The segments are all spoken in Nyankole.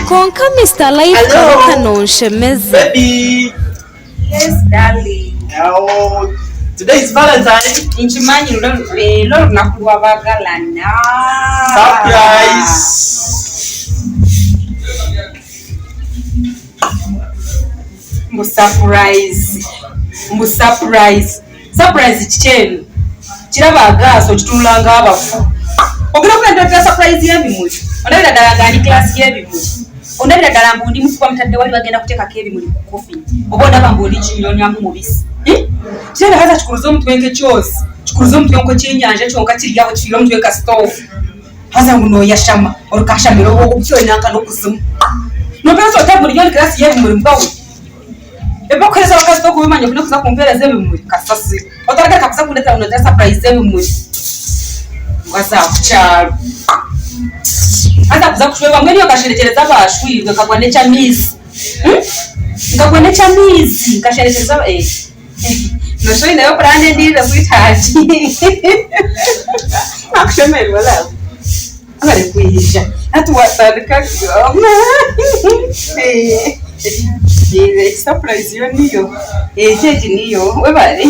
Kwonka Mister Life Hello. Kabaka nonshemeza. Baby. Yes, darling. Oh, today is Valentine. Nkimanyi leero olunaku lw'abaagalana. Surprise. Mbu surprise. Mbu surprise. Surprise kiki eno? Kiraba agaaso kitunula ng'abafu. Ogenda kundeetera surprise y'ebimuli. Ondabira ddala nga ndi class y'ebimuli. Ondabira ddala mbu ndi mufu bamutadde wali bagenda kuteekako ebimuli ku coffin. Oba ondaba mbu ndi kinyonyamu mubisi. Hmm? Kirabika haza kikuruza omutwe nk'ekyozi. Kikuruza omutwe nk'ekyenyanja kyonka kiri aho kifiire omutwe nka sitoovu. Haza ngu nooyashama orikashamira obwo nanka n'okuzimu. Noompeereza ota buri ori class y'ebimuri mbwa we? Ebyokuheereza abakazi tokubimanya obu nokuza kumpeereza ebimuri kasasiro. Otaragaruka kuza kundeetera ngu nongira surprise z'ebimuri ngu aza aha kukyaro. Haza kuza kushwerwa mbwenu iwe okasherekyereza abaashwirwe nkagwa n'eky'amaizi. Nkagwa n'eky'amaizi nkasherekyereza eh noshusha oineyo puraani endiijo sweetheart. Nakushemererwa love. Webare kwija hati watandika surprise yo niyo egi egi niyo webare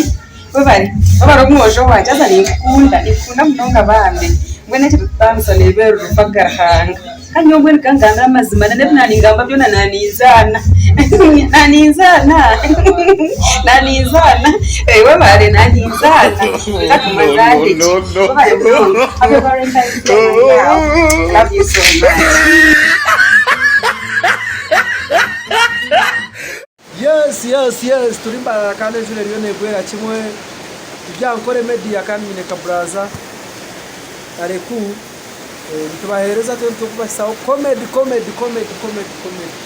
webare webare omwojo wangye haza ninkukunda ninkukunda munonga bambi mbwenu ekirikututaanisa neeba eri rufu aga Ruhanga Kandi nyowe mbwenu ka ngambe amazima n'ebi naaningamba byona naaninzaana naaninzaana naaninzaana webare naaninzaana No, no, no. Webare munonga happy valentine's day my love love you so much. Yes yes yes turi Mbarara kandi enjura eriyo negwera kimwe Turi Ankole Media kandi nyine Kaburaza Areku nitubahereza twena turikubahisaho comedy comedy comedy comedy comedy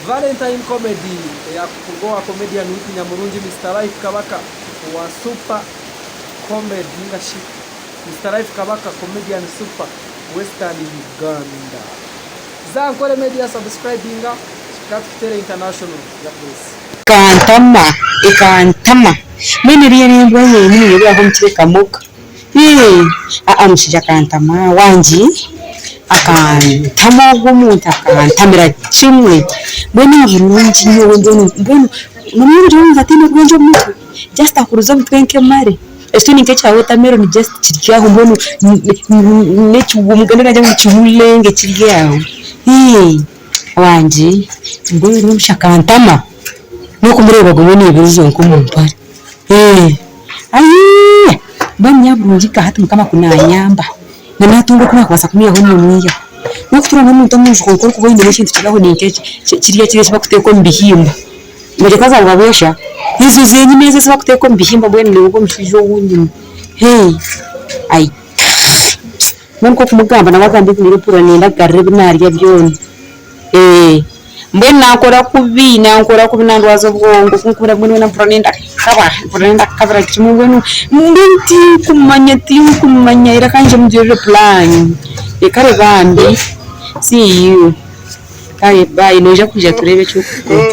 Valentine comedy eyakuruga owa comedian witu nyamurungi Mister Life Kabaka owa super comedy ningashi Mister Life Kabaka comedian super western Uganda Za Ankole Media subscribinga Katukuteere international God bless. Ekantama, ekantama. Mbwenu eriyo n'embwa yenyini nereeba ahu omukira ekamoka. Ii, aa omushaija akantama wangi, akantama ogwo omuntu akantamira kimwe. Mbwenu aha burungi nyowe mbwenu mbwenu noomanya omugira omuntu ataine bwengye omu mutwe, just akuruza omutwe nk'emare. Ekyo ni nk'ekya watermelon just kiri aho mbwenu n'ekiwumugani naagira ngu nikiwulenge kiri aho. Ii. Wangi mbwenu omushaija akantama n'okumureeba gumwe neebirizo nk'omu mpare ayiiya mbwenu nyaburungi nka hati mukama ku nanyamba na natunga oku nakubaasa kumwihaho nimwihaho. N'okutuura n'omuntu omunju kwonka orikuba oine ekintu kiri aho nink'eki kiriya kiriya eki barikuteeka omu bihimba nogira ngu wabwesha ezo zenyine ezo ezi barikuteeka omu bihimba mbwenu niwe ogwo omushaija ou nyine. Mbwenu nk'okumugamba nawe agamba ebintu mpurira niinyenda kugarura ebi naarya byona. Mbwenu nankora kubi, nankora kubi nandwaza obwongo ku nkuhurira mbwenu weena mpurira niinyenda kukaba, mpurira niinyenda kukabira kimwe mbwenu mbwenu tinkumanya tinkumanya reka ngye mugirire puraani. Kare bambi see you, kare bye noija kwija tureebe eky'okukora.